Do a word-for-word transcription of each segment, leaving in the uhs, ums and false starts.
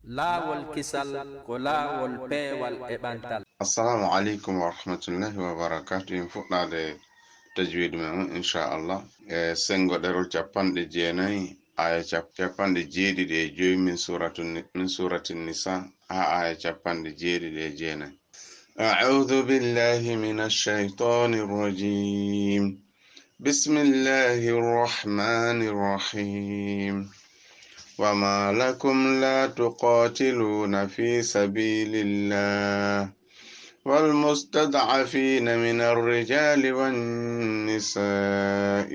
Laawol kisal ko laawol peewal e ɓantal. Assalamu aleykum wa rahmatullahi wa barakatuh. En fuɗɗaade tajwid men on, inchallah, e senngo ɗerol capanɗe jeenayi, aya cap- capanɗe jeeɗiɗi e joyi min suratu Ni- min surati Nisa, haa aya capanɗe jeeɗiɗi e jeenayi. أعوذ بالله من الشيطان الرجيم. بسم الله الرحمن الرحيم. وما لكم لا تقاتلون في سبيل الله والمستضعفين من الرجال والنساء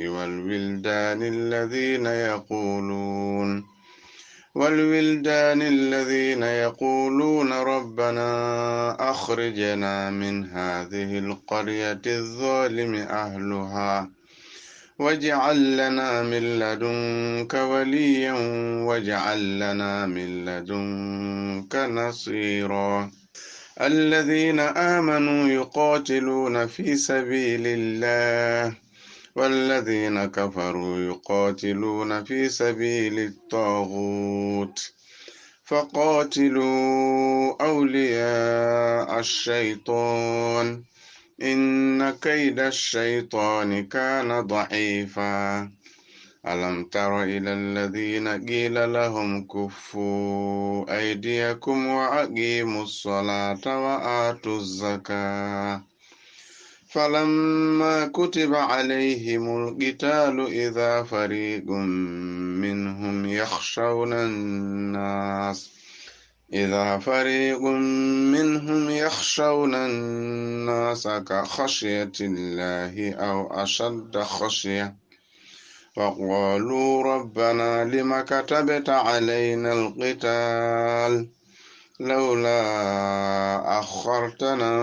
والولدان الذين يقولون والولدان الذين يقولون ربنا أخرجنا من هذه القرية الظالم أهلها واجعل لنا من لدنك وليا واجعل لنا من لدنك نصيرا. الذين آمنوا يقاتلون في سبيل الله والذين كفروا يقاتلون في سبيل الطاغوت فقاتلوا أولياء الشيطان إن كيد الشيطان كان ضعيفا. ألم تر إلى الذين قيل لهم كفوا أيديكم وأقيموا الصلاة وآتوا الزكاة فلما كتب عليهم القتال إذا فريق منهم يخشون الناس إذا فريق منهم يخشون الناس كخشية الله أو أشد خشية وقالوا ربنا لم كتبت علينا القتال لولا أخرتنا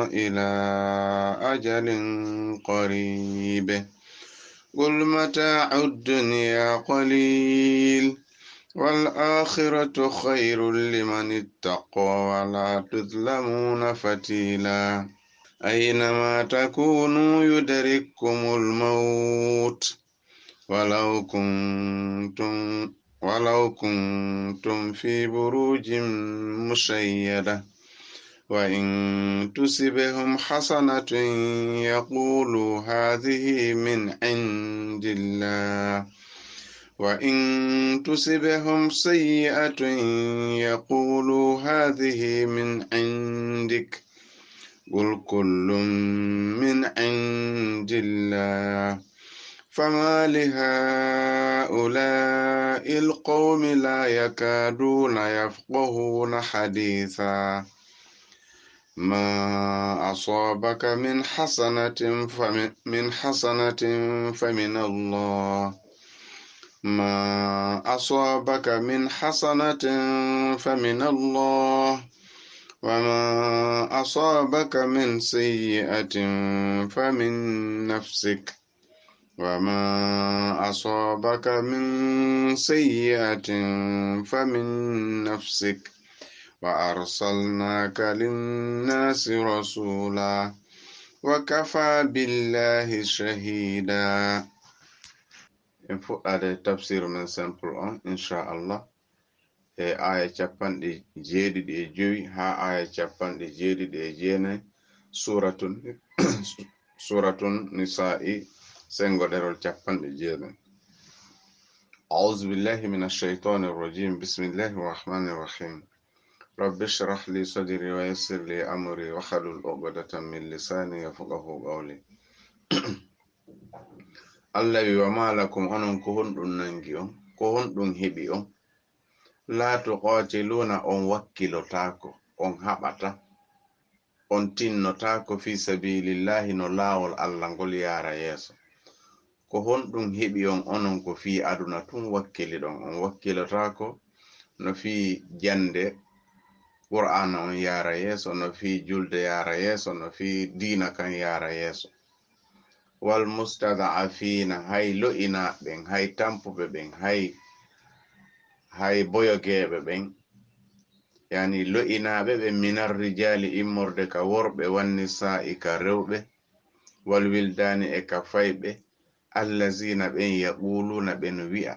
إلى أجل قريب قل متاع الدنيا قليل والآخرة خير لمن اتقى ولا تظلمون فتيلا. أينما تكونوا يدرككم الموت ولو كنتم ولو كنتم في بروج مشيدة وإن تصبهم حسنة يقولوا هذه من عند الله وإن تصبهم سيئة يقولوا هذه من عندك قل كل من عند الله فما لهؤلاء القوم لا يكادون يفقهون حديثا ما أصابك من حسنة فمن, من حسنة فمن الله ما أصابك من حسنة فمن الله وما أصابك من سيئة فمن نفسك وما أصابك من سيئة فمن نفسك وأرسلناك للناس رسولا وكفى بالله شهيدا. En fuɗɗaade tafsir men simple on, inchallah, e aya capanɗe jeeɗiɗi e jowi haa aya capanɗe jeeɗiɗi e jeenayi, suratun, suratun Nisa'i, senngo ɗerol capanɗe jeenayi. أعوذ بالله من الشيطان الرجيم. بسم الله الرحمن الرحيم. رب اشرح لي صدري ويسر لي أمري واحلل عقدة من لساني يفقهوا قولي. Allah wi, wa ma lakum, onon ko honɗum nangi on? Ko honɗum heɓi on? La tuqatiluna, on wakkilotaako, on haɓata, on tinnotaako fi sabilillahi no laawol Allah ngol yaara yeeso. Ko honɗum heɓi on, onon ko fii aduna tun wakkiliɗon? On wakkilotaako no fii jannde Qur'aana on yaara yeeso, no fii julde yaara yeeso, no fii diina kan yaara yeeso. Wal mustad'afiina, hay lo'inaaɓe ɓen, hay tampuɓe ɓen, hay, hay boyogeeɓe ɓen, yani lo'inaaɓe ɓen, minar rijaali, immorde ka worɓe, wan nisaa'i, ka rewɓe, wal wildaani, e ka fayɓe, allazina, ɓen, yaquluna, ɓen wi'a,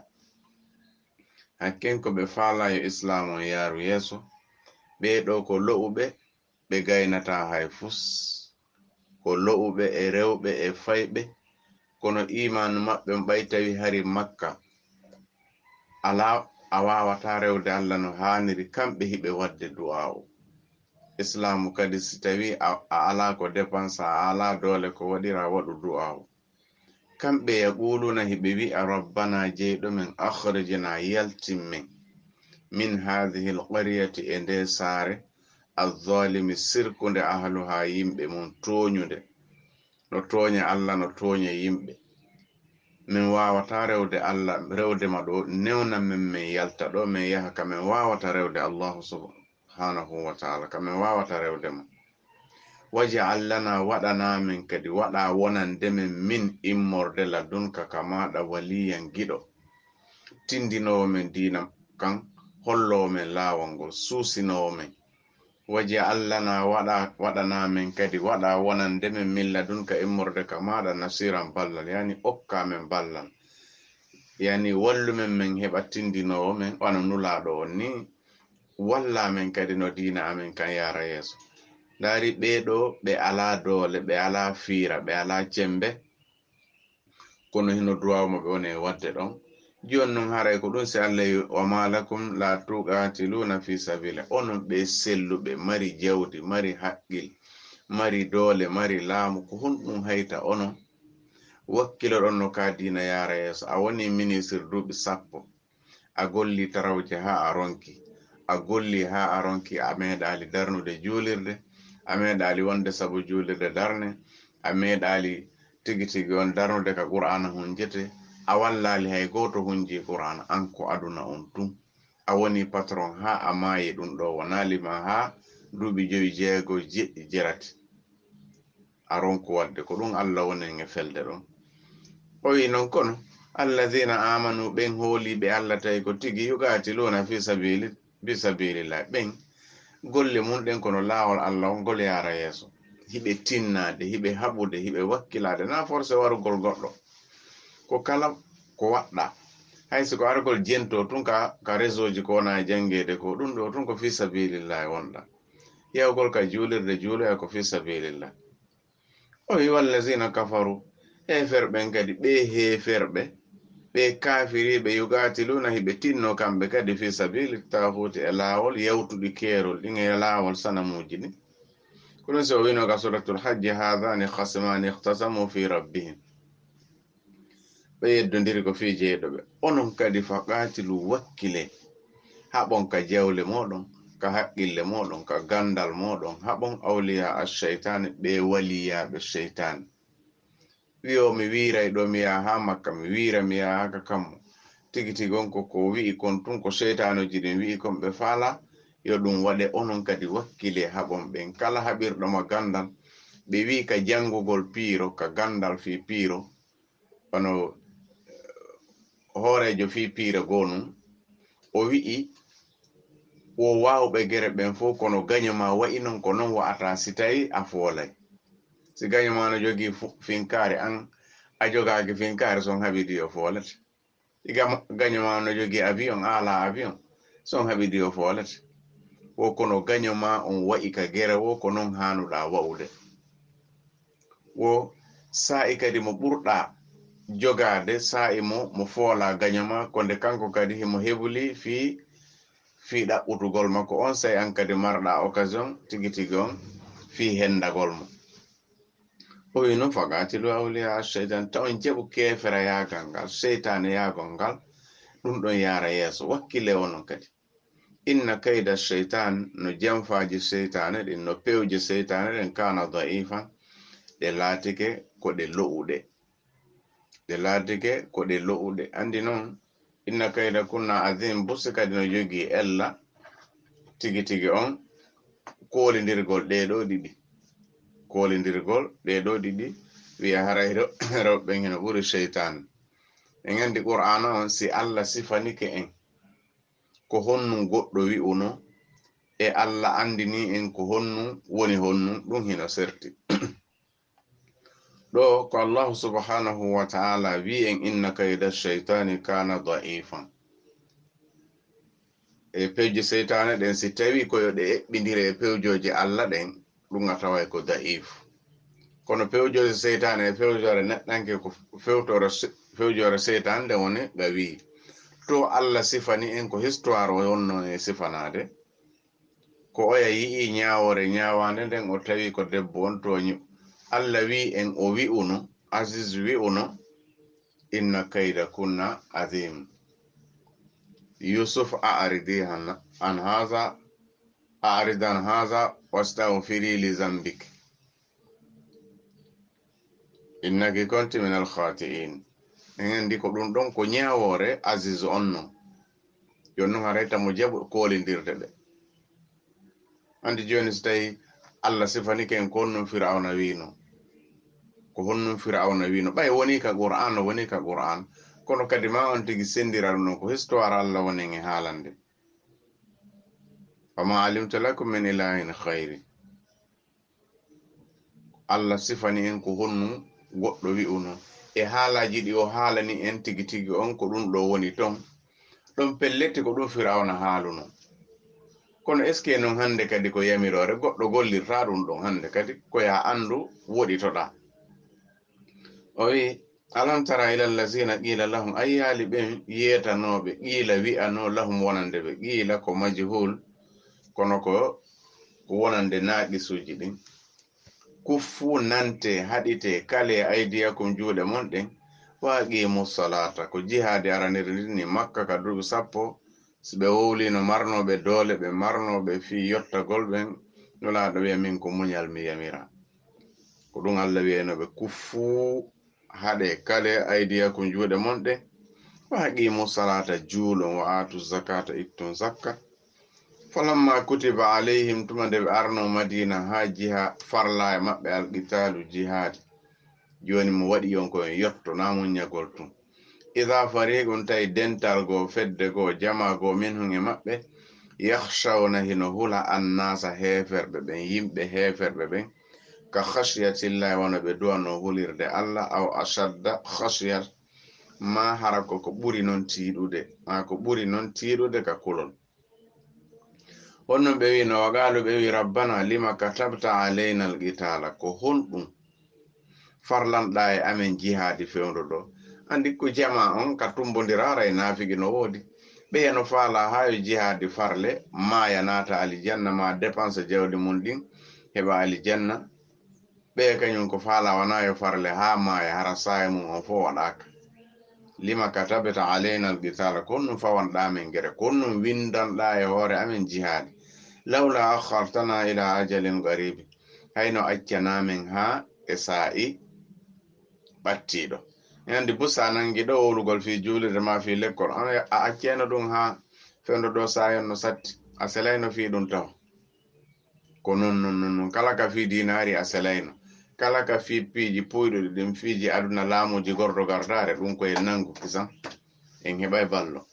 Hakken ko ɓe faalaa yo Islaam on yaaru yeeso, ɓee ɗoo ko lo'uɓe, ɓe gaynataa hay fus. Ko lo'uɓe e rewɓe e fayɓe, kono iimaanu maɓɓe on ɓay tawi hari Makka alaa, a waawataa rewde Alla no haaniri, kamɓe hiɓe waɗde du'aawu. Islaamu kadi, si tawii a, a alaa ko depansa, a alaa doole ko waɗiraa, waɗu du'aawu. Kamɓe, yaquluuna, hiɓe wi'a, rabbana, jeyɗo men, akhrijna, yaltin men, min hadhihi alqaryati, e nde saare, alzalimi, sirkunde, ahluha, yimɓe mum, tooñunde. No tooña Alla, no tooña yimɓe. Min waawataa rewde Alla, rewde ma ɗo, newna men, men yalta ɗo, men yaha ka men waawataa rewde Allahu subhanahu wa ta'ala, ka men waawataa rewde ma. Waj'al lana, waɗanaa men kadi, waɗaa wonande men, min, immorde, ladunka, ka maaɗa, waliyan, giɗo. Tindinoowo men diina kan, holloowo men laawol ngol, suusinoowo men. Waj'al lana, waɗa, waɗanaa men kadi, waɗaa wonande men, min ladunka, immorde ka maaɗa, nasiran, ballal, yani okkaa men ballal. Yani wallu men, men heɓa tindinoowo men, wano Nulaaɗo on ni, wallaa men kadi no diina amen kan yaara yeeso. Ndaari ɓee ɗoo, ɓe alaa doole, ɓe alaa fiira, ɓe alaa cembe, kono hino duwaawu maɓɓe woni e waɗde ɗon. Jooni non haray ko ɗum si Alla wi, wa ma lakum la tuqatiluna fi sabila. Onon ɓe selluɓe, mari jawdi, mari haqqil, mari doole, mari laamu, ko honɗum hayta onon wakkiloɗon no ka diina yaara yeeso? A woni ministre duuɓi sappo, a golli tarawje haa a ronki, a golli haa a ronki, a meeɗaali darnude juulirde, a meeɗaali wonde sabu juulirde darne, a meeɗaali tigi tigi on darnude ka Qur'aana hunjete, a wallaali hay gooto hunji Qur'aana, an ko aduna on tun. A woni patron haa a maayi, ɗum ɗo wonaali ma haa duuɓi jowi, jeego, jeɗɗi, jerati. A ronku waɗde ko ɗum Alla woni en e felde ɗon. O wi non, kono, alladhina amanu, ɓen hooliiɓe Alla tawi ko tigi, yuqatiluna fi sabili, fi sabilillah, ɓen golle mun ɗen kono laawol Alla on ngol yaara yeeso. Hiɓe tinnaade, hiɓe haɓude, hiɓe wakkilaade, na forcé warugol goɗɗo. Ko kala ko waɗɗa, hay si ko argol jento tun ka, ka réseau ji ko wona e janngeede ko, ɗum ɗo tun ko fi sabilillahi wonɗa. Yahugol ka juulirde, juuloya ko fi sabilillah. O wi, wallazina kafaru, heeferɓen kadi, ɓe heeferɓe, ɓe kaafiriiɓe, yuqatiluna, hiɓe tinno kamɓe kadi, fi sabili taaxuuti, e laawol yawtuɗi keerol ɗin, e laawol sanamuuji ɗin. Ko ɗum si o wino ka Suratul Hajji, haadani khasmani ikhtasamu fi rabbihim. Ɓe yeddondiri ko fii jeyɗo ɓe. Onon kadi, faqaatilu, wakkile, haɓon ka jawle mooɗon, ka haqqille mooɗon, ka ganndal mooɗon, haɓon awliya ash-shaytaani, ɓe waliyaaɓe seytaane. Wi'o mi wiiray ɗo, mi yaha haa Makka, mi wiira, mi yaha haa ka kammu. Tigi tigi on ko, ko wi'i kon tun, ko seytaanuuji ɗin wi'i kon ɓe faala, yo ɗum waɗe. Onon kadi wakkile, haɓon ɓen. Kala haɓirɗo ma ganndal, ɓe wi'i ka janngugol piiro, ka ganndal fii piiro, wano, eh, hooreejo fii piire goo nun, o wi'i, wo waawɓe gere ɓen fow, kono gaño maa wa'i non, ko non wa'ata si tawi a foolay. Si gaño maa no jogii fu-, finkaari, an a jogaaki finkaari, si on haɓidi yo foolete. Si gam-, gaño maa no jogii avion, a alaa avion, si on haɓidi yo foolete. Wo kono gaño maa on wa'i ka gere, wo ko non haanuɗaa wa'ude. Wo saa'i kadi mo ɓurɗaa jogaade, saa'i mo, mo foolaa gaño maa, ko nde kanko kadi himo hebuli fii, fii ɗaɓɓutugol ma, ko on saa'i an kadi marɗaa occasion tigi tigi on fii hendagol mo. O wi'i non, faqaatilu awliya ash-shaytan, ta on jaɓu keeferayaagal ngal, seytaane yaagol ngal, ɗum ɗon yaara yeeso. Wakkile onon kadi. Inna kayda shaytan, no janfaaji seytaane ɗin, no pewje seytaane ɗen, kana da'ifan, ɗe laatike ko ɗe lo'uɗe. Ɗe laatike ko ɗe lo'uɗe. Anndi non, inna kayda kunna azim, busi kadi no jogii ella tigi tigi on, koolindirgol ɗee ɗoo ɗiɗi. Koolindirgol ɗee ɗoo ɗiɗi, wi'a haray rew-, rewɓe ɓen hino ɓuri seytaane. En anndi Qur'aana on, si Alla sifanike en, ko honnun goɗɗo wi'uno, e Alla anndini en ko honnun woni honnun, ɗum hino serti. Ɗo ko Allahu subhanahu wa ta'ala wi'i en, inna kayda shaytani kana da'ifan. E pewje seytaane ɗen, si tawii ko yo ɗe eɓɓindire e pewjooje Alla ɗen, ɗum a taway ko da'iif. Kono pewjooje seytaane e pewjoore neɗɗanke ko fewtoore se-, pewjoore seytaane nde woni ɓe wii. To Alla sifani en ko histoire o wonno e sifanaade. Ko oya yi'i ñaawoore ñaawaande nden, o tawi ko debbo on tooñi. Alla wii en, o wi'uno, Aziz wi'uno, "Inna kayda kunna azim." Yusuf, "A'ridi an, an haza, a'rid an haza, wastagfiri li zambik. Innaki kunti min al khati'in." En anndi ko ɗum ɗon ko ñaawoore Aziz on non. Jooni non haray tamo jaɓu koolindirde ɓe. Anndi jooni si tawi Allah sifanike en ko honɗum Firawna wiino. Ko honɗum Firawna wiino. Ɓay woni ka Qur'an, woni ka Qur'an. Kono kadi ma on tigi senndira ɗum ɗon ko histoire Allah woni en e haalande. "Wa ma alimtu lakum min ilahin khayri." Allah sifani en ko honno goɗɗo wi'uno. E haalaaji ɗi o haalani en tigi tigi on, ko ɗum ɗo woni ton. Ɗon pellete ko ɗum Firawna haaluno. Kono est-ce que non hannde kadi ko yamiroore goɗɗo gollirta ɗum ɗon hannde kadi ko ya anndu woɗitoɗa. O wi, "Alam tara ila allazina qila lahum", a yiyaali ɓen yeetanooɓe, qila wi'ano lahum wonande ɓe, qila ko majhul, kono ko, ko wonande naaqisuuji ɗin. "Kuffu, nante, haɗite, kale aydiyakum juuɗe mon ɗen, wa aqimu salata", ko jihaadi araniri ndin ni Makka ka duuɓi sappo, si ɓe wowlino marnooɓe doole, ɓe marnooɓe fii yottagol ɓen, Nulaaɗo wi'a, "Min ko muñal mi yamira." Ko ɗum Allah wi'ayno ɓe, "Kuffu, haɗe, kale, aydiyakum, juuɗe mon ɗe, wa aqimu salata, juulon, wa atu zakata, ittun zakka." Falamma kutiba alayhim, tuma nde ɓe arno Madina haa jiha farla e maɓɓe alqitalu, jihaadi. Jooni mo waɗi on ko en yotto, na muññagol tun. Ida fariqun, tawi dental goo, fedde goo, jama goo, minhum, e maɓɓe, yakhshawna, hino hula, annasa, heeferɓe ɓen, yimɓe heeferɓe ɓen, ka khashiyatillahi, wano ɓe duwano hulirde Allah, aw ashadda khashiyat, ma hara ko ko ɓuri non tiiɗude, ma ko ɓuri non tiiɗude ka kulol. Honno ɓe wi'no? Wa qaalu, ɓe wi'i, "Rabbana, lima katabta alayna alqitaala?" Ko honɗum farlanɗaa e amen jihaadi fewndo ɗo? Anndi ko jama on ka tumbondiraara e naafigi no woodi. Ɓe no faalaa haa yo jihaadi farle, maaya naata alijanna, ma dépense jawdi mun ɗin, heɓa alijanna. Ɓe kañum ko faalaa wanaa yo farle haa maaya, hara saa'i mun on fof waɗaaka. Lima katabta alayna alqitaala, ko honɗum fawanɗaa men gere, ko honɗum winndanɗaa e hoore amen jihaadi. Lawla akhartana ila ajalin qaribi, hayno accanaa men haa e saa'i ɓattiiɗo. En anndi busa nangi ɗo wowlugol fii juulirde ma fii lekkol, on a accayno ɗum haa fewndo ɗo saa'i on no satti, a selayno fii ɗum taho. Ko non, non, non, non. Kala ka fii diinaari a selayno. Kala ka fii piiji puyɗuɗi ɗin, fiiji aduna, laamuuji gordo gardaare, ɗum ko en nangu kisan. En heɓay ballo.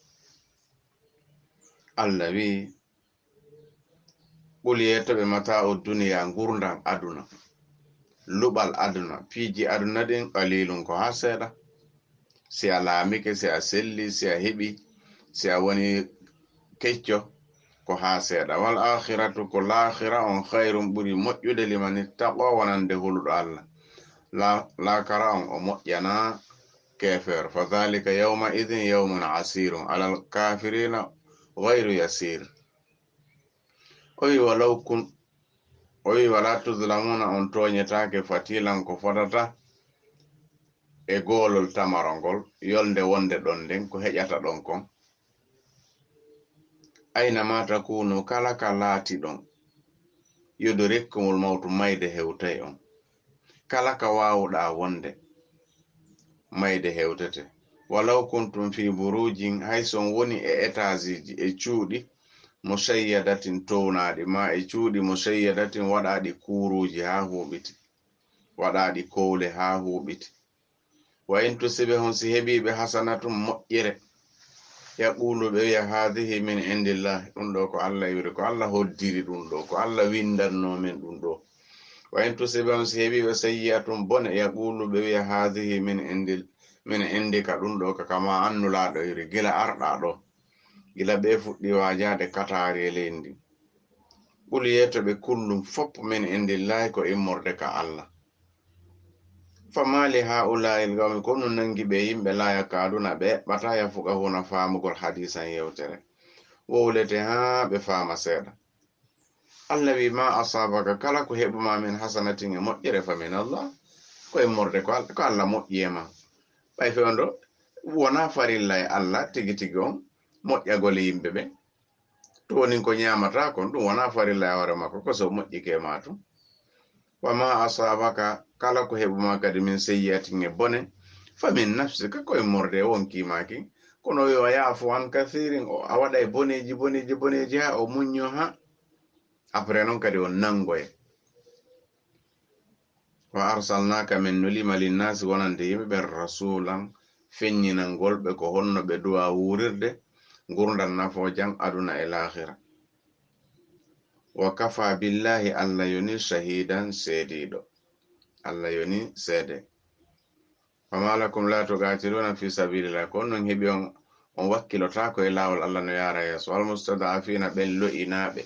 Allah wi'i, "Qul, yeeto ɓe, mataa'u duniya, ngurndan aduna. Luɓal aduna, piiji aduna ɗin, qalilun, ko haa seeɗa." Si a laamike, si a selli, si a heɓi, si a woni kecco, ko haa seeɗa. Wal akhiratu, ko laakhira on, khayrun, ɓuri moƴƴude, liman ittaqa, wonande huluɗo Allah. La-, laakara on o moƴƴana keefeero. Fa dhalika yawma idhin yawmun asirun alal kafirina ghayru yasir. O wi, "Walaw kun-, o wi, wala tuzlamuna, on tooñetaake fatilan ko fotata e goolol tamaro ngol, yolnde wonde ɗon nden, ko heƴata ɗon kon. Ayna ma takunu, kala ka laatiɗon, yudrikkumul mawtu, mayde hewtay on. Kala ka waawuɗaa wonde, mayde hewtete. Walaw kuntum fi burujin, hay so on woni e etaasiiji, e cuuɗi, mushayyadatin, townaaɗi, ma e cuuɗi mushayyadatin, waɗaaɗi kuuruuji haa huuɓiti, waɗaaɗi kowle haa huuɓiti. Wa in tusibhum, si heɓiiɓe, hasanatun, moƴƴere, yaqulu, ɓe wi'a, hadhihi min indillah, ɗum ɗo ko Allah iwri, ko Allah hoddiri ɗum ɗo, ko Allah windanno men ɗum ɗo. Wa in tusibhum, si heɓiiɓe, sayyi'atun, bone, yaqulu, ɓe wi'a, hadhihi min indil-, min indika, ɗum ɗo ko kama an Nulaaɗo iwri, gila arɗaa ɗo. gila ɓe fuɗɗi waajaade kataari e leydi ndin. Qul, yeeto ɓe, kullum fof min indillaahi, ko immorde ka Allah. Fama li haa'ulaa'il qawmi, ko honɗum nangi ɓe yimɓe, laa yakaaduna, ɓe eɓɓata, yafqahuuna, faamugol hadiisan, yewtere. Wowlete haa ɓe faama seeɗa. Allah wi, ma asaabaka, kala ko heɓu ma min hasanatin e moƴƴere, fa min Allah, ko immorde ko Al-, ko Allah moƴƴi e ma. Ɓay fewndo wonaa farilla e Allah tigi tigi on moƴƴagol e yimɓe ɓe. To wonin ko ñaamata kon, ɗum wonaa farilla e hoore makko, ko so moƴƴike e maa tun. Wa ma asaabaka, kala ko heɓu ma kadi min seyyi'atin e bone, fa min nafsika, ko immorde e wonkii maa kin. Kono o wi, wa ya'fu an kathirin, o, a waɗay boneeji, boneeji, boneeji, haa o muñño, haa après non kadi o nanngoye. Wa arsalnaaka, min nuli ma, linnaasi, wonande yimɓe ɓen, rasuulan, feññinangol ɓe ko honno ɓe duwa wuurirde ngurndan nafoojan aduna e laakhira. Wa kafa billahi, Allah yoni, shahidan, seediiɗo. Allah yoni seede. Wa ma lakum la tuqatiluna fi sabilillah, ko honɗum heɓi on, on wakkilotaako e laawol Allah no yaara yeeso. Wal mustad'afina, ɓen lo'inaaɓe,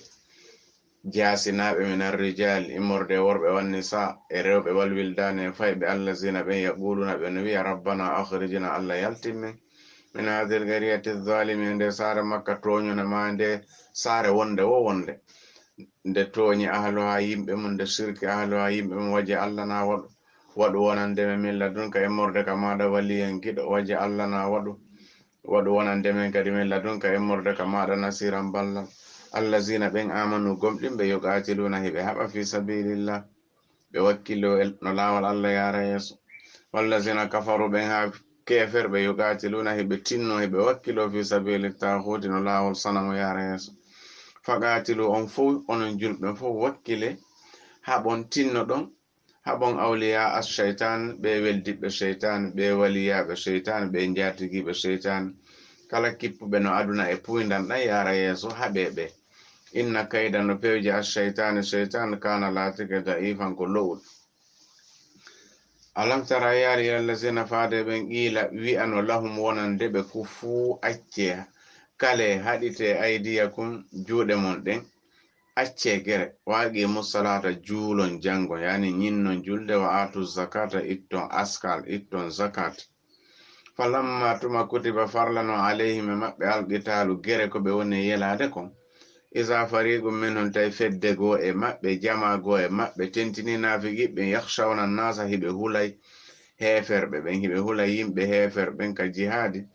jaasinaaɓe, min ar-rijal, immorde e worɓe, wan nisa, e rewɓe, wal wildani, e fayɓe, allazina, ɓen, yaquluna, ɓe no wi'a, rabbana akhrijna, Allah yaltin men, min hadhihi al-qaryati adh-dhalimi, e nde saare Makka tooñunde, ma nde saare wonde wo wonde, nde tooñi ahluha, yimɓe mum, nde sirki ahluha, yimɓe mum, waj'al lana, waɗu, waɗu wonande men, min ladunka, immorde ka maaɗa, waliyan, giɗo, waj'al lana, waɗu, waɗu wonande men kadi, min ladunka, immorde ka maaɗa, nasiran, ballal. Allazina, ɓen, amanu, gomɗinɓe, yuqatiluna, hiɓe haɓa, fi sabilillah, ɓe wakkilo e no laawol Allah yaara yeeso. Wallazina kafaru, ɓen haa keeferɓe, yuqatiluna, hiɓe tinno, hiɓe wakkilo, fi sabili taaxuuti, no laawol sanamu yaara yeeso. Faqatilu, on fow, onon julɓe fow, wakkile, haɓon, tinnoɗon, haɓon, awliya ash-shaytan, ɓe weldiɓɓe shaytan, ɓe waliyaaɓe shaytan, ɓe njaatigiiɓe shaytan, kala kippuɓe no aduna e puyndan ɗan yaara yeeso, haɓe ɓe. Inna kayda, no pewje, ash-shaytani, shaytan, kana, laatike, da'ifan, ko lo'uɗo. Alam tara, a yi'aali, ila allazina, faade ɓen, qila, wi'ano, lahum, wonande ɓe, kuffu, accee, kale, haɗite, aydiyakum, juuɗe mon ɗen, accee gere, wa aqimu salata, juulon, janngon, yani ñinnon julde, wa atu zakata, itton askal, itton zakat. Falamma, tuma, kutiba, farlano, alayhim, e maɓɓe, alqitaalu, gere, ko ɓe woni e yelaade kon, iza fariqum minhum, tawi fedde goo e maɓɓe, jamaa goo e maɓɓe, tentini naafiqiiɓe ɓen, yakhshawna nnaasa, hiɓe hulay heeferɓe ɓen, hiɓe hulay yimɓe heeferɓe ɓen, ka jihaadi,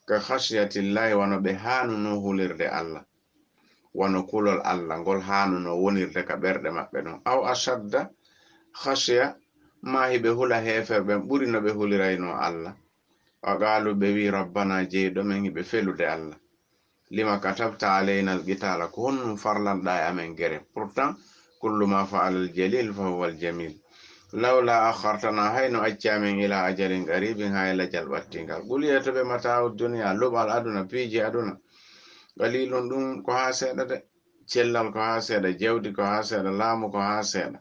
ka khashyatillahi, wano ɓe haanunoo hulirde Allah, wano kulol Allah ngol haanunoo wonirde ka ɓerɗe maɓɓe ɗon, aw ashadda khashya, maa hiɓe hula heeferɓe ɓen ɓuri no ɓe huliraynoo Allah. Wa qaalu, ɓe wi'i, rabbana, jeyɗo men, hiɓe felude Allah, lima katabta alayna alqitaala, ko honɗum farlanɗaa e amen gere? Pourtant, kullu ma fa'ala aljalil fa huwa aljamil. Lawla akhartana, hayno acca men, ila ajalin qaribin, haa e lajal ɓattingal. Qul, yeeto ɓe, mata'u dunya, luɓal aduna, piiji aduna, qalilun, ɗum ko haa seeɗa de. Cellal ko haa seeɗa, jawdi ko haa seeɗa, laamu ko haa seeɗa,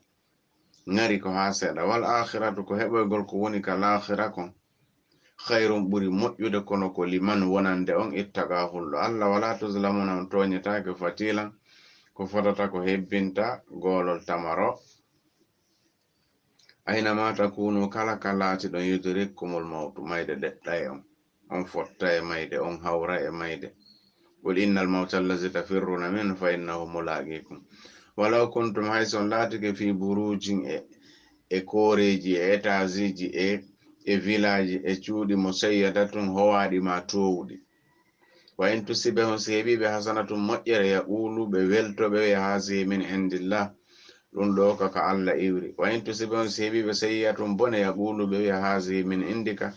ŋari ko haa seeɗa. Wal akhiratu, ko heɓoygol ko woni ka laakhira kon, khayrun, ɓuri moƴƴude, kono ko liman, wonande on, ittaqa, hulɗo Allah. Wala tuzlamuna, on tooñetaake fatilan, ko fotata ko hebbinta goolol tamaro. Aynama takunu, kala ka laatiɗon, yudrikkumul mawtu, mayde ɗeɓɗay on. On fottay e mayde, on hawray e mayde. Qul innal mawta allazi tafirruna minhu fa innahu mulaqikum. Walaw kuntum, hay si on laatike, fi burujin, e, e kooreeji, e etaasiiji, e, e vilaaji, e cuuɗi, musayyadatun, howaaɗi ma toowuɗi. Wa in tusibahum, si heɓii ɓe, hasanatun, moƴƴere, yaqulu, ɓe welto, ɓe wi'a, hazihi min indillah, ɗum ɗoo ka, ka Allah iwri. Wa in tusibahum, si heɓii ɓe, sayyi'atun, bone, yaqulu, ɓe wi'a, hazihi min indika,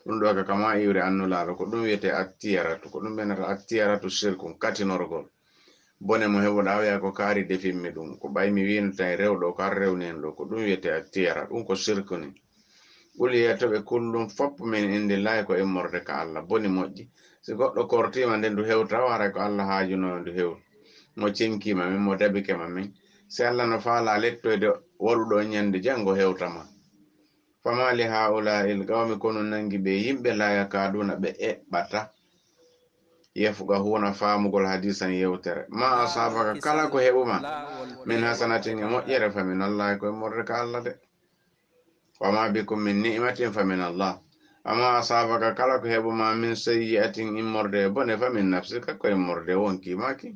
ɗum ɗoo ka, ka ma iwri, an Nulaaɗo. Ko ɗum wi'etee attiyaratu, ko ɗum ɓe nata attiyaratu shirkun, katinorgol. Bone mo heɓuɗaa, wi'a, ko kaari defimmi ɗum, ko ɓay mi wiino tan e rewɗo, ko an rewni en ɗoo, ko ɗum wi'etee attiyara, ɗum ko shirku ni. Qul, yeeto ɓe, kullun, fof, min indillaahi, ko immorde ka Allah. Boni, moƴƴi, si goɗɗo kortiima nde ndu hewta, o haray ko Allah haajunoo ndu hewta. Mo cenkii ma min, mo dabike ma min. Si Allah no faalaa lettoyde waɗuɗo on ñande janngo, hewta ma. Fama li haa'ulaa'il qawmi, ko honɗum nangi ɓe yimɓe, laa yakaaduuna, ɓe eɓɓata. yafqahuuna faamugol hadiisan yewtere. Ma asaabaka kala ko heɓu ma min hasanatin e moƴƴere fa min Allaahi ko immorde ka Alla de. Wa ma bikum min ni'matin fa min Allah. Wa ma asaabaka kala ko heɓu ma min sayyi'atin immorde e bone fa min nafsika ko immorde wonki maaki.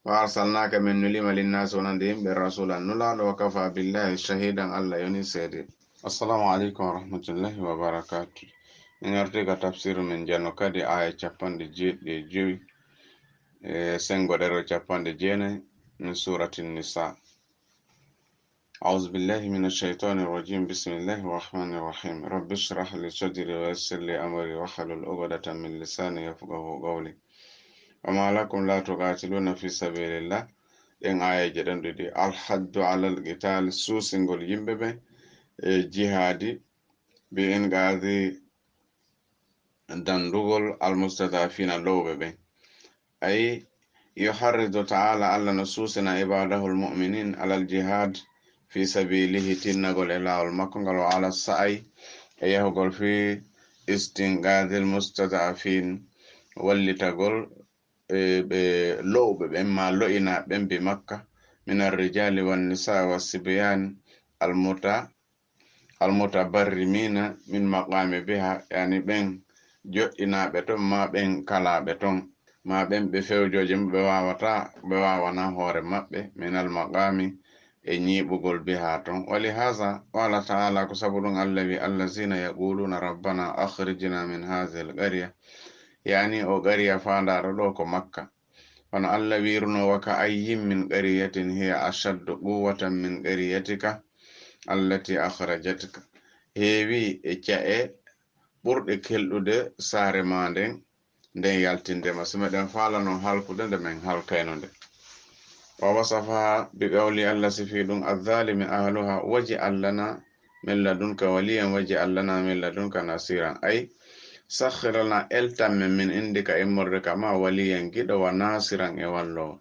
Wa arsalnaaka min nulima linnaasi wonande yimɓe rasulan nulaaɗo wa kafa billahi shahidan Alla yoni seede. Assalamu aleykum wa rahmatullahi wa barakatuh. Min arti ka tafsiru min jano kadi aya capanɗe jeeɗiɗi e jowi e sengo ɗero capanɗe jeenayi min surati Nisa. أعوذ بالله من الشيطان الرجيم. بسم الله الرحمن الرحيم. رب اشرح لي صدري ويسر لي أمري واحلل عقدة من لساني يفقهوا قولي. وما لكم لا تقاتلون في سبيل الله. Ɗen aayeeje ɗen ɗiɗi, alhaddu alal qitaali, suusingol yimɓe ɓen e jihaadi, bi inqaadi dandugol almustadafiina lowɓe ɓen. Ay yuharridu taala, Alla no suusina ibadahul mu'minin alal jihad fi sabilihi, tinnagol e laawol makko ngal, wa ala sa'ay e yahugol fi istinqadil mustadafin, wallitagol e ɓe lowɓe ɓen ma lo'inaaɓe ɓen bi makka min arrijali wannisaa wassibyan almuta almutabarrimina min maqami biha, yani ɓen joɗɗinaaɓe ton ma ɓen kalaaɓe ton ma ɓen ɓe fewjooje maɓɓe wawata ɓe wawana hoore maɓɓe min almaqami e ñiiɓugol biha ton. Wali haza qala taala, ko sabu ɗum Alla wi allazina yaquluna rabbana akhrijna min hadhihi alqarya, yani o qariya faandaɗo ɗo ko makka. Hono Alla wiruno, wa ka ayyin min qaryatin hiya ashaddu quwwatan min qaryatika allati akhrajatka. Heewi e ca'e ɓurɗe kelɗude saare ma nden, nden yaltinde ma. Si meɗen faalano halkude nde, men halkayno nde. Wa wasafaha bi qawli, Alla sifi ɗum, azzalimi ahluha, waji allana min ladunka waliyan, waji allana min ladunka nasiran. Ay, sakhir lana, eltan men min indika immorde ka ma, waliyan, giɗo, wa nasiran, e wallowo.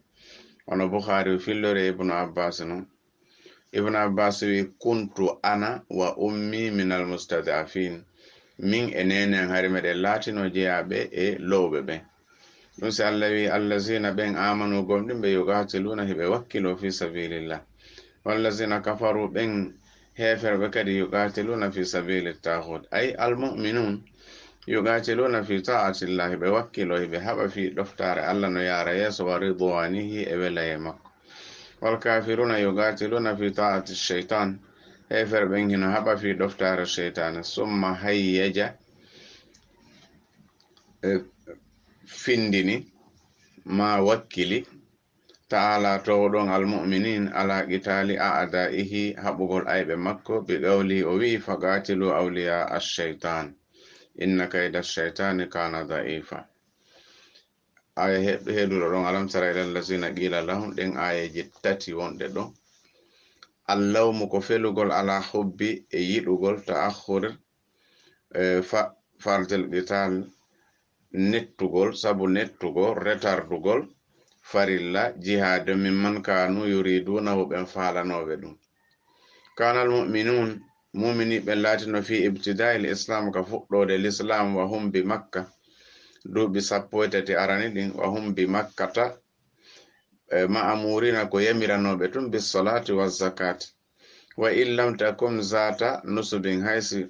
Hono Bukhari fillori e Ibnu Abbas non. Ibnu Abbas wi, kuntu ana wa ummi min almustadafin. Min e nenen hari meɗen laatino jeyaaɓe e lowɓe ɓen. Ɗum si Alla wi, allazina ɓen amanu gomɗinɓe, yuqatiluna hiɓe wakkilo fi sabilillah. Wallazina kafaru ɓen heeferɓe kadi yuqatiluna fi sabili taghut. Ay almu'minun yuqatiluna fi ta'atillah, hiɓe wakkilo, hiɓe haɓa fi ɗoftaare Alla no yaara yeeso wa ridwanihi e welaye makko. Wal kafiruna yuqatiluna fi ta'ati shaytan. Heeferɓe ɓen hino haɓa fi ɗoftaare sheytaane. Summa hayyaja, e, findini, ma wakkili, ta'ala towɗon almu'minin ala qitali a'da'ihi, haɓugol ayɓe makko, bi qawli o wi'i, faqatilu awliya ash-shaytan, inna kayda ash-shaytani kana da'ifa. Aya he-, heɗuɗo ɗon, alam tara ila allazina qila lahum, ɗen ayeje tati wonɗe ɗon. Allawmu ko felugol ala hubbi e yiɗugol ta'akhkhur, e fa-, fardil qital, nettugol, sabu nettugol, retardugol farilla jihaade min man kanu yuridunahu, ɓen faalanooɓe ɗum. Kanal mu'minun, mumini ɓen laatino fi ibtidail islam, ka fuɗɗoode l'islam, wa hum bi makka, duuɓi sappo e tati arani ɗin, wa hum bi makkata, e ma'amurina ko yamiranooɓe tun, bi salati wa zakati, wa in lam takun zata nusubin, haysi,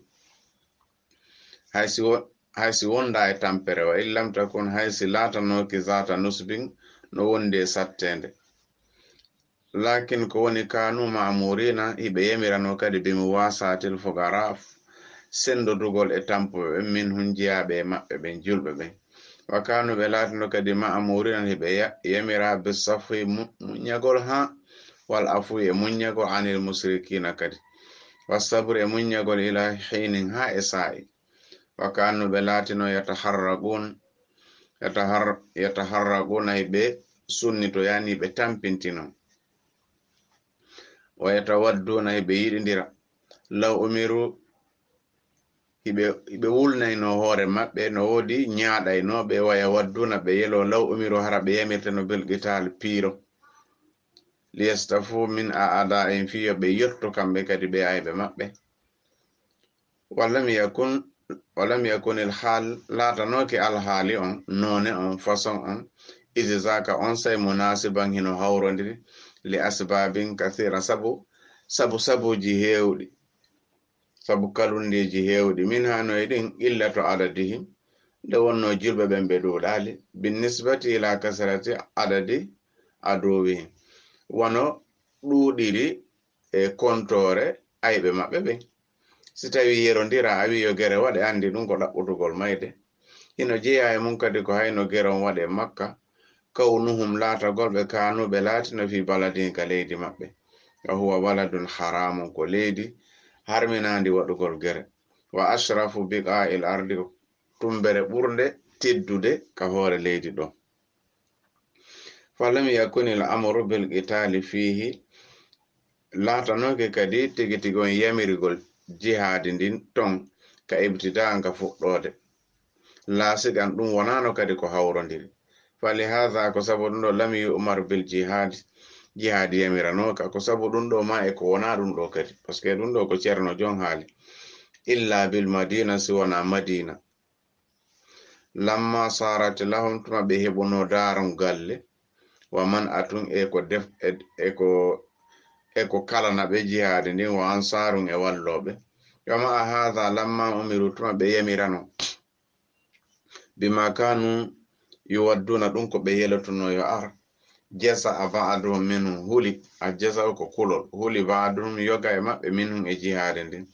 haysi wo-, haysi wonda e tampere, wa in lam takun, haysi laatanooki zata nusubin, no wondi e satteende. Lakin ko woni kanu ma'amurina, hiɓe yamirano kadi bi muwasatil fuqara, sendodugol e tampuɓe ɓen, minhum, jeyaaɓe e maɓɓe ɓen, julɓe ɓen. Wa kanu, ɓe laatino kadi ma'amurina, hiɓe ya-, yamira bi safwi, mu-, muññagol ha, wal afwi, e muññagol, anil musrikina kadi. Wa sabri, e muññagol, ila hinin, ha e saa'i. Wa kanu, ɓe laatino yataharraqun, yatahar-, yataharraquna, hiɓe sunnito, yani ɓe tampintino. Wa yatawadduna, hiɓe yiɗindira. Law umiru, hiɓe, hiɓe wulnayno hoore maɓɓe, no woodi ñaaɗaynooɓe, wa yawadduna, ɓe yelo, law umiru, hara ɓe yamirteno bil qital, piiro. Liyastafu min a'da'in, fii yo ɓe yotto kamɓe kadi ɓe ayɓe maɓɓe. Wa lam yakun Walam yakunil hal, laatanooki alhaali on, noone on, façon on, idi zaka on sey munasiban hino hawrondiri, li asbabin kathira, sabu, sabu sabuuji heewɗi, sabu kalundeeji heewɗi, min hano e ɗin illatu adadihim, nde wonno julɓe ɓen ɓe ɗuuɗaali, bin nisbati ila kasrati adadi aduwihim, wano ɗuuɗiri e kontoore ayɓe maɓɓe ɓen. Si tawii yerondira, a wi'i yo gere waɗe, anndi ɗum ko ɗaɓɓutugol mayde. Hino jeyaa e mum kadi ko hayno gere on waɗe Makka, kawnuhum laatagol ɓe kaanuɓe laatino fii baladin ka leydi maɓɓe. Wa huwa baladun haramun, ko leydi harminaandi waɗugol gere. Wa ashrafu biqa'il ardi, ko tumbere ɓurnde teddude ka hoore leydi ɗo. Falam yakunil amru bil qitaali fiihi, laatanooke kadi tigi tigi on yamirigol jihaadi ndin ton ka ibtida'an ka fuɗɗoode. Laasiqan ɗum wonaano kadi ko hawrondiri. Fali haadha, ko sabu ɗum ɗo, lam yu'mar bil jihaadi, jihaadi yamiranooka. Ko sabu ɗum ɗo ma e ko wonaa ɗum ɗo kadi. Parce que ɗum ɗo ko Ceerno Jon haali. Illa bil Madina, si wonaa Madina. Lamma sarat lahum, tuma ɓe heɓuno daaron galle, wa man atun e ko def, e, e ko, e ko kalana ɓe jihaadi ndin, wa ansarun e wallooɓe. Wa ma'a haadha, lamma umiru, tuma ɓe yamirano, bima kanu yuwadduna, ɗum ko ɓe yelotuno yo ar, jasa a ba'duhum minhum, huli, a jasa ko kulol, huli ba'duhum, yoga e maɓɓe, minhum e jihaade ndin.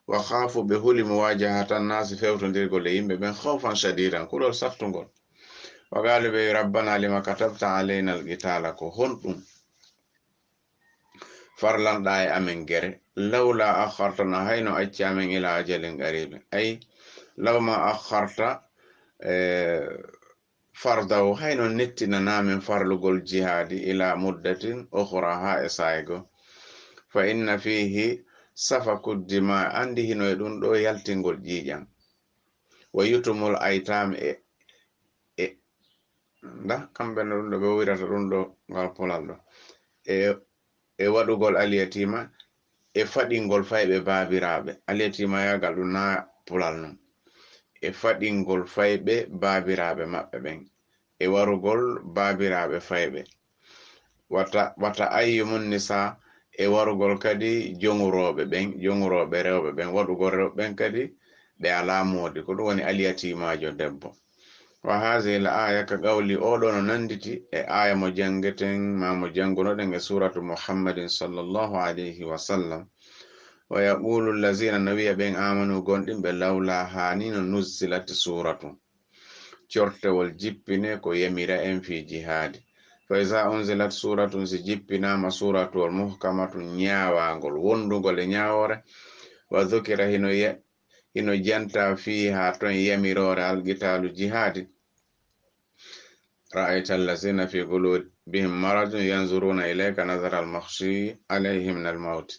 Wa khafu, ɓe huli, muwajahatan nasi, fewtondirgol e yimɓe ɓen, khawfan shadidan, kulol sattungol. Wa qalu, ɓe wi, rabbana lima katabta alayna alqitala, ko honɗum farlanɗa e amen gere? Lawla akhartana, hayno acci amen, ila ajalin qaribin. Ay, law ma akharta, eh, fardahu, hayno nettinana men farlugol jihaadi, ila muddatin ukhra, ha e saaygo. Fa inna fihi safaku dima, andi hino e ɗum ɗo yaltingol ƴiiƴan. Wa yutumul aytam, e, e, nda, kamɓe no ɗum ɗo ɓe wirata ɗum ɗo ngal polal ɗo. E, e waɗugol alyatima, e faɗingol fayɓe baabiraaɓe. Alyatima yagal ɗum na pulal non. E faɗingol fayɓe baabiraaɓe maɓɓe ɓen. E warugol baabiraaɓe fayɓe. Wata, wata ayyumun nisa, e warugol kadi jongurooɓe ɓen, jongurooɓe rewɓe ɓen, waɗugol rewɓe ɓen kadi ɓe alaa moodi. Ko ɗum woni alyatimaajo debbo. Wa hazihi l aya ka qawli, oɗo no nanditi e aya mo jangeten ma mo jangunoɗen e suratu Muhammadin sallallahu alayhi wa sallam. Wa yaqulu allazina, no wiya ɓen, amanu, gonɗinɓe, lawla, hani no, nuzzilat suratun, cortewol jippine ko yamira en fi jihaadi. Fa iza unzilat suratun, si jippinama suratuwol, muhkamatun, ñaawangol, wondugol e ñaawoore, wa dhukira, hino ye-, hino janta fiha ton yamiroore, alqitaalu, jihaadi. Ra'ayta allazina fi qulubihim maradun yanzuruna ilayka nazara al-makhshi alayhi min al-mawt.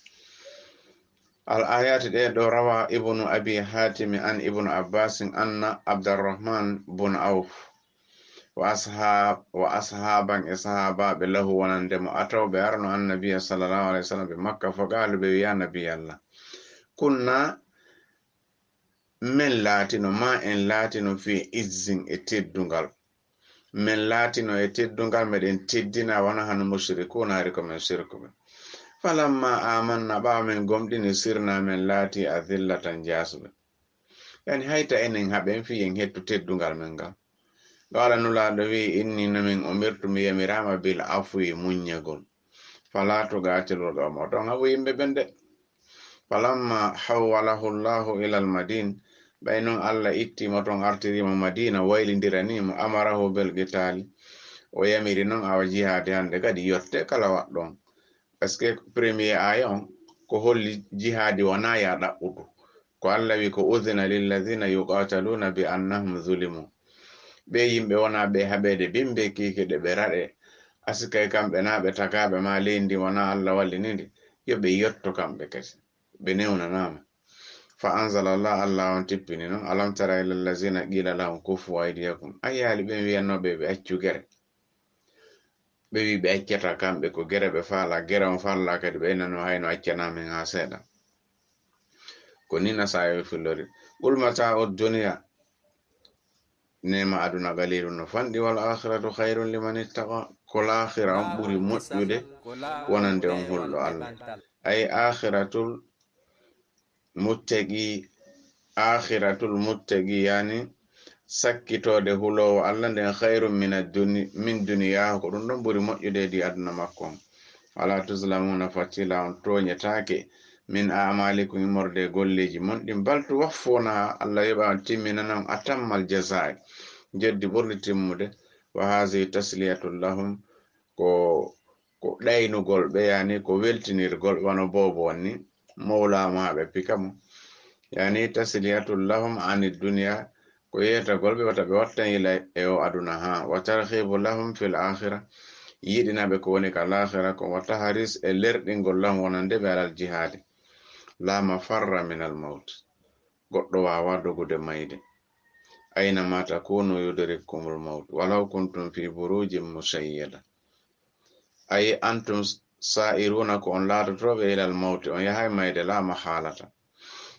Al-ayati ɗe ɗo, rawa Ibnu Abi Hatimi an Ibnu Abbasin anna Abdarrahman bun Auf wa ashab-, wa ashaban, e sahabaɓe, lahu wonande mo, ataw ɓe arno annabiya sallallahu alayhi wa sallam ɓe Makka, fa qalu, ɓe wi, ya Nabiyallah, kunna, men laatino, ma en laatino fi izzin, e teddungal. Men laatino e teddungal, meɗen teddina, wona hano mushrikuuna, hari ko men sirkuɓe. Falamma amanna, ɓaawo men gomɗini, sirna, men laati, adillatan, jaasuɓe. Yani, hayta enen haɓen fi en hettu teddungal men ngal. Qala, Nulaaɗo wi, inni, no min umirtu, mi yamiraama, bil afwi, muññagol. Fala tuqatilul qawma, ton haɓu yimɓe ɓen de. Falamma hawwalahu Allahu ila al-Madin, ɓay non Allah itti mo ton, artiri mo Madina, waylindirani mo, amarahu bil qitali, o yamiri non awa jihaadi hande kadi yotte kala waɗɗon. Parce que premier aya on ko holli jihaadi wona ya ɗaɓɓudu. Ko Allah wi ko, udhina lilladhina yuqataluna bi annahum zulimu. Ɓe yimɓe wona ɓe haɓede bimbe kikiɗe ɓe raɗe, asikay kamɓe na ɓe tagaɓe ma leydi ndi wona Allah wallini ndi, yo ɓe yotto kamɓe kadi. Ɓe newnanama. Fa anzala Allah, Allah on tippini non, alam tara ila allazina qila lahum kuffu aydiyakum. A yaali ɓen wiyannoɓe ɓe accu gere. Ɓe wi ɓe accata kamɓe ko gere ɓe faala, gere on faala kadi ɓe nano hayno accana men ha seeɗa. Ko ni Nasaa'i filori. Qul mata'u dunya, neema aduna qalilun no fanɗi, wal akhiratu khairun liman ittaqa, ko laakhira on ɓuri moƴƴude wonande on hulɗo Allah. Ay akhiratul muttaqi, akhiratul muttaqi, yani sakkitoode huloowo Allah nden, khairun min ad-duni-, min duniyaahu, ko ɗum ɗon ɓuri moƴƴude e di aduna makko on. Wala tuzlamuna fatila, on tooñetaake, min a'malikum, immorde e golleeji mon ɗin, bal tuwaffuna, Allah yoɓa on, timminana on, atammal jazaa'i, jeddi ɓurdi timmude. Wa hazihi tasliyatun lahum, ko, ko ɗaynugol ɓe, yani ko weltinirgol ɓe, wano boobo on ni, mawla mo haa ɓe pika mo. Yani tasliyatun lahum ani dunya, ko yeetagol ɓe wata ɓe wattan yila e o aduna ha. Wa tarhibu lahum fil akhira, yiɗina ɓe ko woni ka laakhira ko, wa tahris, e lerɗingol lahum wonande ɓe alal jihaadi. La mafarra min al mawt, goɗɗo waawa dogude mayde. Ayna ma takunu yudrikkumul mawt walaw kuntum fi burujin mushayyada. Ay antum sa'iruna, ko on laatotooɓe ilal mawti, on yahay mayde, la mahalata.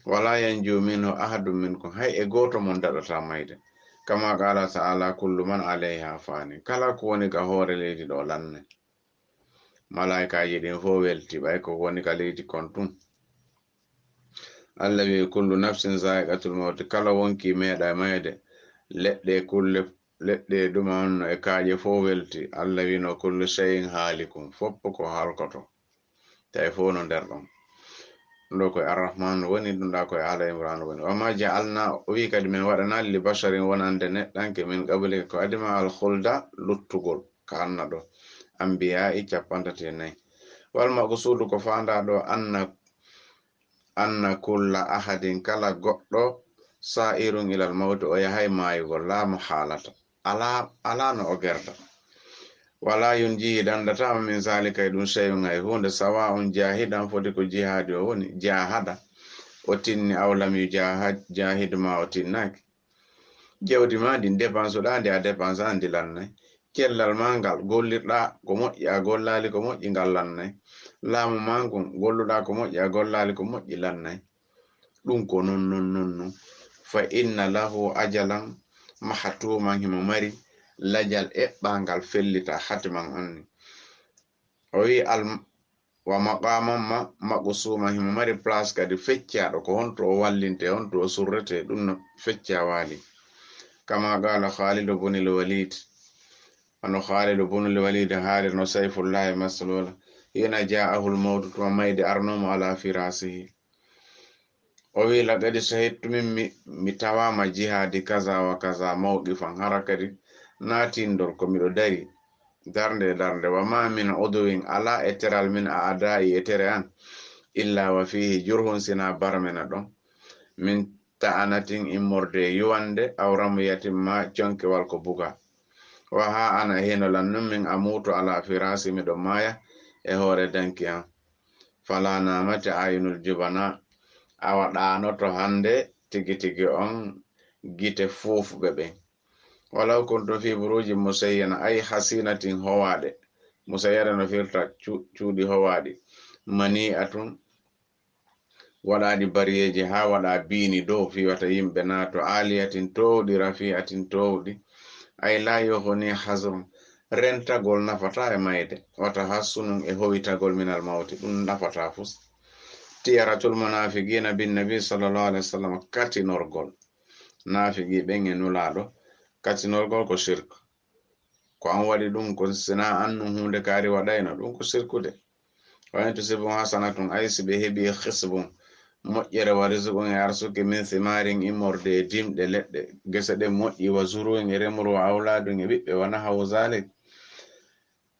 Wala yanju minhu ahadun minkum, hay e gooto mon daɗata mayde. Kama qala ta'ala, kullu man alayha fani, kala ko woni ka hoore leydi ɗo lannay. Malaa'ikaaji ɗin fof welti, ɓay ko woni ka leydi kon tun. Allah wi'i, kullu nafsin za'iqatul mawti, kala wonki meeɗa mayde, leɗɗe kulle, leɗɗe ɗuma on no e kaaƴe fof welti. Allah wi'no, kullu shay'in halikun, foppo ko halkoto. Tawi fof no nder ɗon. Ɗo koye Arrahman woni, ɗum ɗa koye Ala Imran woni. Wa ma ja'alna, o wi kadi, min waɗana li basharin wonande neɗɗanke, min qablika, ko adima, al khulda, luttugol, ka anna ɗo. Anbiya'i cappantati e nayi. Wal maqsudu, ko faanda ɗo, anna, anna kulla ahadin, kala goɗɗo, sa'irun ilal mawti, o yahay maayugol, la mahalata. Ala, ala no o gerda. Wala yunjihi, dandatama, min zalika, e ɗum, shay'un, hay hunde, sawa'un jahidan, foti ko jihaadi o woni, jahada, o tinni, aw lam yujahad, jahid, ma o tinnaki. Jawdi ma ndin, dépense ɗa ndi a dépense an ndi lannay. Cellal ma ngal, gollirɗa ko moƴƴi, a gollali ko moƴƴi, ngal lannay. Laamu ma ngun, golluɗa ko moƴƴi, a gollali ko moƴƴi, lannay. Ɗum ko non, non, non, non. Fa inna lahu ajalan mahtuman, himo mari lajal eɓɓangal fellita, hatiman anni. O wi al, wa maqaman ma, maqsuman, himo mari place kadi feccaɗo, ko honto o wallinte, honto o surrete, ɗum no fecca wali. Kama qala Khalid ibn al-Walid. Ano Khalid ibn al-Walid haalirno Sayfullahi Maslula. Hina ja'ahu al-mawtu, tuma mayde arnomo ala firasihi. O wi, laqad shahidtu, min mi, mi tawama jihadi kaza wa kaza mawqifan, hara kadi natindor ko miɗo dari, darnde e darnde. Wa ma min uduwin, ala e teral min a adai e tere an, illa wa fihi jurhun, sina barmena ɗon, min ta'anatin, immorde e yuwande, aw ramyatin, ma conkewal ko buga. Wa ha ana hino lan nun min amutu ala firasi, miɗo maya e hoore danki an. Fala namati ayunul jubana, awa ɗaanoto hande tigi tigi on gite fuufuɓe ɓen. Walaw kuntum fi buruji musayyana, ay hasinatin, howaɗe. Musayyana no firta cu-, cuuɗi howaɗi. Mani'atun, waɗaɗi bariyeeji, haa waɗa biini dow, fii wata yimɓe naato, aaliyatin, toowɗi, rafi'atin, toowɗi. Ay laa yughni hazrun, rentagol nafataa e mayde, wata hassunun e hoytagol minal mawti, ɗum nafataa fus. Tiyaratul munaafiqiina bin nabi sallallahu alaihi wasallam, katinorgol naafiqi ɓen e Nulaaɗo, katinorgol ko shirk. Ko an waɗi ɗum, ko sinaa an ɗum huunde kaari waɗayno, ɗum ko sirkude. Wa in tusibhum hasanatun, ay si ɓe heɓi hisbun, moƴƴere, wa rizqun, e arsuki, min simaarin, immorde e dimɗe leɗɗe, gese ɗen moƴƴi, wa zuruin, e remru, wa awlaadun, e ɓiɓɓe, wa nahawu zalik.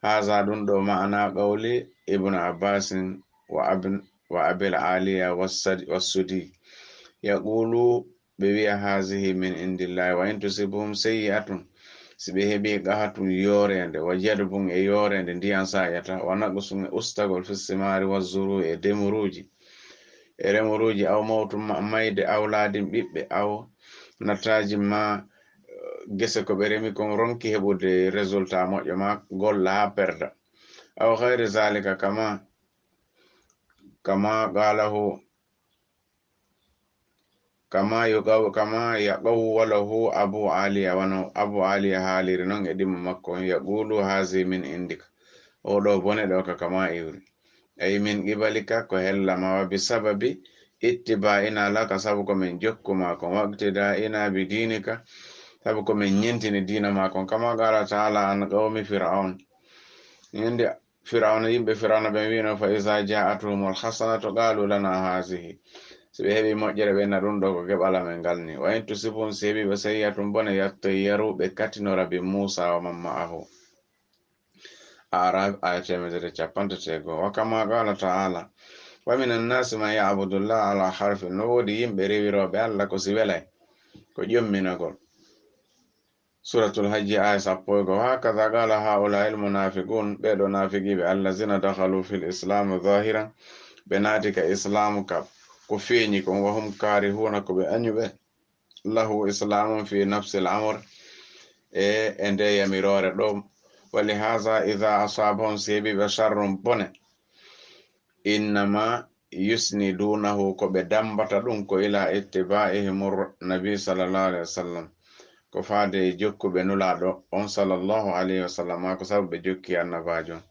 Haza, ɗum ɗo, ma'ana qawli Ibnu Abbasin wa abn-, wa Abil Aliya wa Sad-, wa Sudi. Yaqulu, ɓe wi'a, hazihi min indillahi, wa in tusibhum sayyi'atun, si ɓe heɓi qahatun, yooreende, wa jadbun, e yooreende, ndiyan saayata, wa naqsun, e ustagol, fi simaari, wa zuru, e demuruuji, e remuruuji, aw mawtun, ma-, mayde, awlaadin, ɓiɓɓe, aw nataajin, ma, eh, gese ko ɓe remi kon ronki heɓude résultat moƴƴo, ma golla haa perda, aw ghayri zalika, kama, kama qalahu Kama yuqaw-, kama yaqawwalahu Abu Aliya, wano Abu Aliya haaliri non e ɗimmo makko on, yaqulu hazi min indika. O ɗo bone ɗo ka kama iwri. Ay min qibalika, ko hella ma, wa bi sababi ittiba'ina laka, sabu ko min jokku ma kon, waqtida'ina bi dinika, sabu ko min ñentini diina ma kon. Kama qala ta'ala an qawmi Fir'aun. Ñande Fir'auna, yimɓe Fir'auna ɓen wi'no, fa iza ja'atuhumul hasanatu qalu lana hazihi. Si ɓe heɓi moƴƴere, ɓe na ɗum ɗo ko geɓal amen ngal ni. Wa in tusibhum, si heɓi ɓe sayyi'atun bone, yattayyaru, ɓe katinora bi Musa wa man ma'ahu. Araf, aya teemedere capanɗe jeego. Wa kama qala ta'ala, wa minan nasi man ya'budu Allah ala harfin. No woodi yimɓe rewirooɓe Allah ko si welay, ko ƴomminagol. Suratul Hajji, aya sappo e go'o. Wa hakaza qala haula'il munafiqun, ɓee ɗo naafiqiiɓe, allazina dakhalu fil islam zahiran, ɓe naati ka islamu ka ko feeñi kon, wa hum karihuna, ko ɓe añuɓe, lahu, islamun fi nafsil amr, e, e nde yamiroore ɗo. Wa lihaza iza asabahum, si heɓi ɓe sharrun bone, innama yusnidunahu, ko ɓe dambata ɗum ko ila ittiba'ihim nabi sallallahu alaihi wasallam, ko faade e jokkuɓe nulaaɗo on sallallahu alaihi wasallam, maa ko sabu ɓe jokki annabaajo on.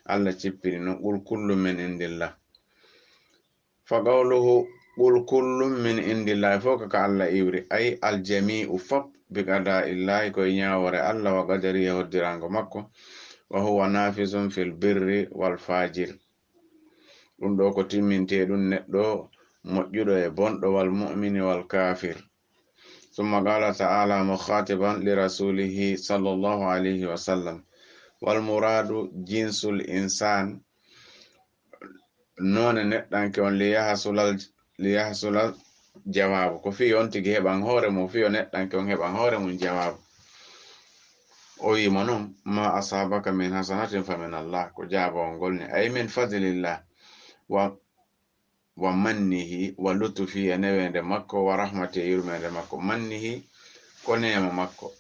Allah cippini non, qul kullun min indillah. Fa qawluhu, qul kullun min indillahi, fof ko ka Allah iwri, ay aljami'u fop, bi qada'illahi, ko e ñaawoore Allah, wa qadarihi, e hoddirango makko, wa huwa nafizun fil birri wal fajir. Ɗum ɗo ko timmintee ɗum neɗɗo moƴƴuɗo e bonɗo, wal mu'mini wal kafir. Summa qala ta'ala mukhatiban li rasulihi sallallahu alayhi wa sallam, wal muradu jinsul insan, noone neɗɗanke on, li yahsulal, li yahsulal jawaabu, ko fii on tigi heɓan hoore mum, fii o neɗɗanke on heɓan hoore mum jawaabu. O wi'i mo non, ma asabaka min hasanatin fa min Allah, ko jaabawol ngol ni, ay min fadlillah, wa, wa mannihi, wa lutufi e neweende makko, wa rahmati e yurmeende makko, mannihi ko neema makko,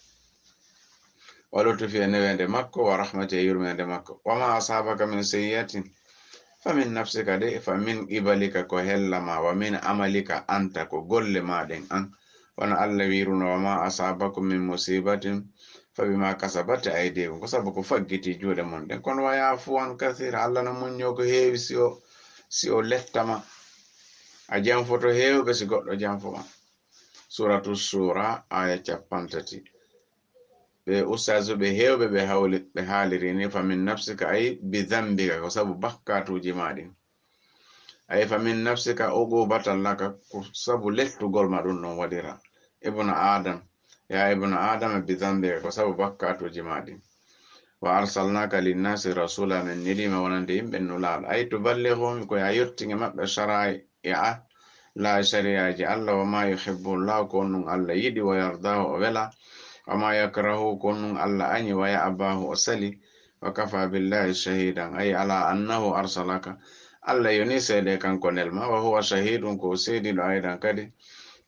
wa lutufi e neweende makko, wa rahmati e yurmeende makko, wa ma asabaka min sayyi'atin fa min nafsika, de, fa min qibalika ko hella ma, wa min amalika anta ko golle ma ɗen an, wano Allah wiruno, wa ma asabakum min musibatin fa bima kasabat aydikum, ko sabu ko faggiti juuɗe mon ɗen. Kono wa yafu an kasira, Allah no muñño ko heewi si o, si o lettama. A janfoto heewɓe si goɗɗo janfoma. Suratu Shura, aya capantati. Ɓe ustazuɓe heewɓe ɓe hawli, ɓe haaliri ni, fa min nafsika, ay bi dhanbika, ko sabu bakkatuuji ma ɗin. Ay fa min nafsika uqubatan laka, ko sabu lettugol ma ɗum ɗon waɗira. Ibnu Adam, ya ibnu Adam bi dhanbika, ko sabu bakkatuuji ma ɗin. Wa arsalnaka linnasi rasula, min nelima wonande yimɓe nulaaɗo. Ay tuballighum, ko ya yottinge maɓɓe shara'i, i'a, la shari'aji Allah, wa ma yuhibbu Allah, ko on ɗum Allah yiɗi, wa yardahu, o wela, wa ma yakrahu, ko on ɗum Allah añi, wa ya'bahu, o sali, wa kafa billahi shahidan, ay ala annahu arsalaka, Allah yoni seede kanko nelma, wa huwa shahidun, ko o seediɗo aydan kadi,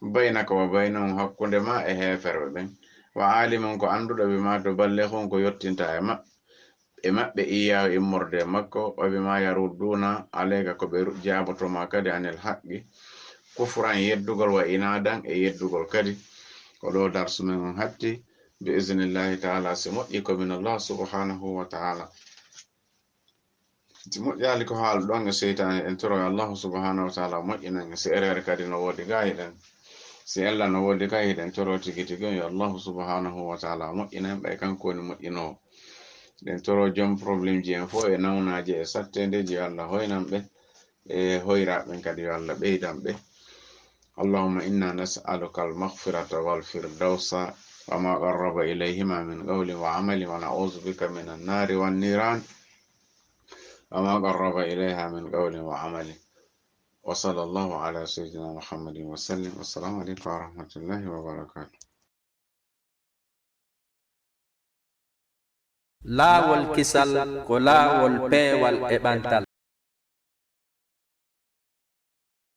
baynaka wa baynahum, hakkunde ma e heeferɓe ɓen, wa alimun, ko annduɗo, bima tuballighun, ko yottinta e maɓɓe. E maɓɓe iyahu immorde e makko, wa bima yarudduna alayka ko ɓe ru-, jaabotoma kadi anil haqqi, kufran yeddugol wa inadan e yeddugol kadi. Ko ɗo darsu men on hatti, bi iznillahi ta'ala, si moƴƴi ko min Allah subhanahu wa ta'ala. Si moƴƴali ko haal ɗon e seytaane, en toro Allah subhanahu wa ta'ala moƴƴinan en, si erreur kadi no woodi ga hiɗen, si ella no woodi ga hiɗen toro tigi tigi on, yo Allah subhanahu wa ta'ala moƴƴinan ɓay kanko woni moƴƴinoowo. Ɗen toro jom problème ji en fof e nawnaaje e sattendeji, yo Allah hoynan ɓe, e hoyraɓen kadi yo Allah ɓeydan ɓe. اللهم إنا نسألك المغفرة والفردوس وما قرب إليهما من قول وعمل ونعوذ بك من النار والنيران وما قرب إليها من قول وعمل. وصلى الله على سيدنا محمد وسلم. والسلام عليكم ورحمة الله وبركاته. Laawol kisal ko laawol peewal e ɓantal.